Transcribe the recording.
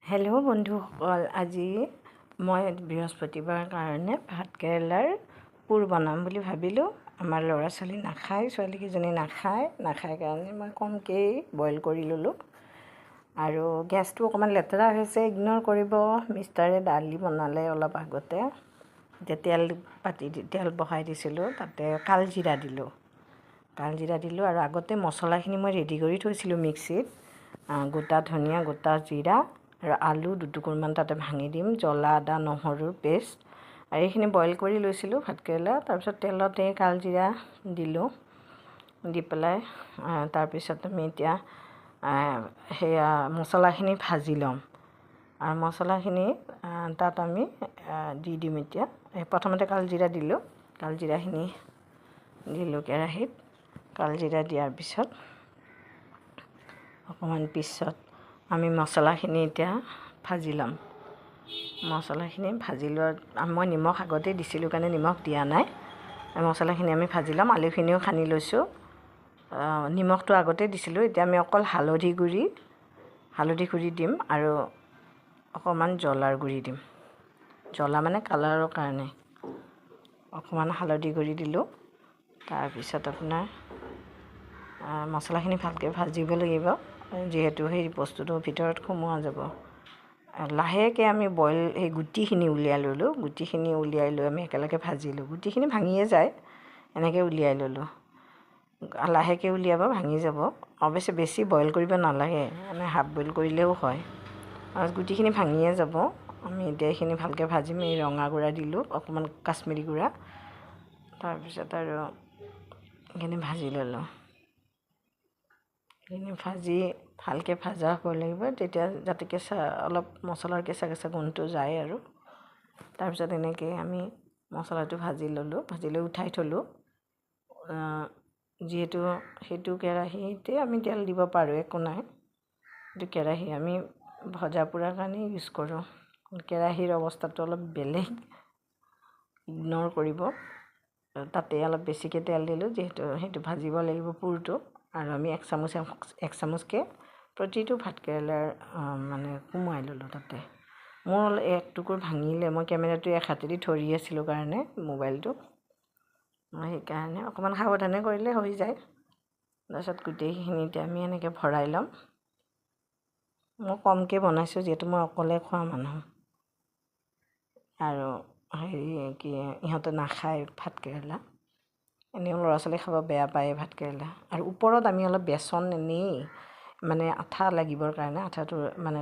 Hello' বন্ধুসকল, আজি মই বৃহস্পতিবাৰ কাৰণে ভাতকেৰেলাৰ পুৰ বনাম বুলি ভাবিলোঁ। আমাৰ ল'ৰা ছোৱালী নাখায়, ছোৱালীকেইজনী নাখায় নাখায় কাৰণে মই কমকৈয়ে বইল কৰি ল'লোঁ। আৰু গেছটো অকণমান লেতেৰা হৈছে, ইগন'ৰ কৰিব। মিষ্টাৰে দালি বনালে অলপ আগতে, এতিয়া তেল পাতি তেল বহাই দিছিলোঁ, তাতে কালজিৰা দিলোঁ, কালজিৰা দিলোঁ। আৰু আগতে মছলাখিনি মই ৰেডি কৰি থৈছিলোঁ মিক্সিত, গোটা ধনিয়া, গোটা জিৰা আৰু আলু দুটুকুৰমান তাতে ভাঙি দিম, জ্বলা আদা নহৰুৰ পেষ্ট, আৰু এইখিনি বইল কৰি লৈছিলোঁ ভাতকেৰেলা। তাৰপিছত তেলতে কালজিৰা দিলোঁ, দি পেলাই তাৰপিছত আমি এতিয়া সেয়া মছলাখিনি ভাজি ল'ম। আৰু মছলাখিনি তাত আমি দি দিম। এতিয়া প্ৰথমতে কালজিৰা দিলোঁ, কালজিৰাখিনি দিলোঁ কেৰাহীত। কালজিৰা দিয়াৰ পিছত অকণমান পিছত আমি মছলাখিনি এতিয়া ভাজি ল'ম। মছলাখিনি ভাজি লোৱাৰ, মই নিমখ আগতেই দিছিলোঁ কাৰণে নিমখ দিয়া নাই। মছলাখিনি আমি ভাজি ল'ম, আলুখিনিও সানি লৈছোঁ, নিমখটো আগতেই দিছিলোঁ। এতিয়া আমি অকল হালধি গুড়ি দিম আৰু অকণমান জ্বলাৰ গুড়ি দিম, জ্বলা মানে কালাৰৰ কাৰণে অকণমান হালধি গুড়ি দিলোঁ। তাৰপিছত আপোনাৰ মছলাখিনি ভালকৈ ভাজিব লাগিব, যিহেতু সেই বস্তুটো ভিতৰত সোমোৱা যাব। লাহেকৈ আমি বইল সেই গুটিখিনি উলিয়াই ল'লোঁ, গুটিখিনি উলিয়াই লৈ আমি একেলগে ভাজিলোঁ। গুটিখিনি ভাঙিয়ে যায়, এনেকৈ উলিয়াই ল'লোঁ। লাহেকৈ উলিয়াব, ভাঙি যাব। অৱশ্যে বেছি বইল কৰিব নালাগে, মানে হাফ বইল কৰিলেও হয়। আৰু গুটিখিনি ভাঙিয়ে যাব। আমি এতিয়া এইখিনি ভালকৈ ভাজিম। এই ৰঙা গুড়া দিলোঁ, অকণমান কাশ্মীৰী গুড়া, তাৰপিছত আৰু এইখিনি ভাজি ল'লোঁ। এইখিনি ভাজি ভালকৈ ভাজা হ'ব লাগিব, তেতিয়া যাতে কেঁচা অলপ মছলাৰ কেঁচা কেঁচা গোন্ধটো যায়। আৰু তাৰপিছত এনেকৈ আমি মছলাটো ভাজি ল'লোঁ, ভাজি লৈ উঠাই থ'লোঁ। যিহেতু সেইটো কেৰাহীতে আমি তেল দিব পাৰোঁ, একো নাই। সেইটো কেৰাহী আমি ভজা পোৰাৰ কাৰণে ইউজ কৰোঁ। কেৰাহীৰ অৱস্থাটো অলপ বেলেগ, ইগন'ৰ কৰিব। তাতে অলপ বেছিকৈ তেল দিলোঁ, যিহেতু সেইটো ভাজিব লাগিব পুৰটো। আৰু আমি এক চামুচ এক চামুচকৈ প্ৰতিটো ভাতকেৰেলাৰ মানে সোমোৱাই ল'লোঁ তাতে। মোৰ অলপ এক টুকুৰ ভাঙিলে, মই কেমেৰাটো এক হাতেদি ধৰি আছিলোঁ কাৰণে মোবাইলটো, সেইকাৰণে অকণমান সাৱধানে কৰিলে হৈ যায়। তাৰপিছত গোটেইখিনিতে আমি এনেকৈ ভৰাই ল'ম। মই কমকৈ বনাইছোঁ, যিহেতু মই অকলে খোৱা মানুহ আৰু হেৰি কি ইহঁতে নাখায় ভাতকেৰেলা, এনেও ল'ৰা ছোৱালী খাব বেয়া পায় ভাতকেৰেলা। আৰু ওপৰত আমি অলপ বেচন এনেই মানে আঠা লাগিবৰ কাৰণে, আঠাটো মানে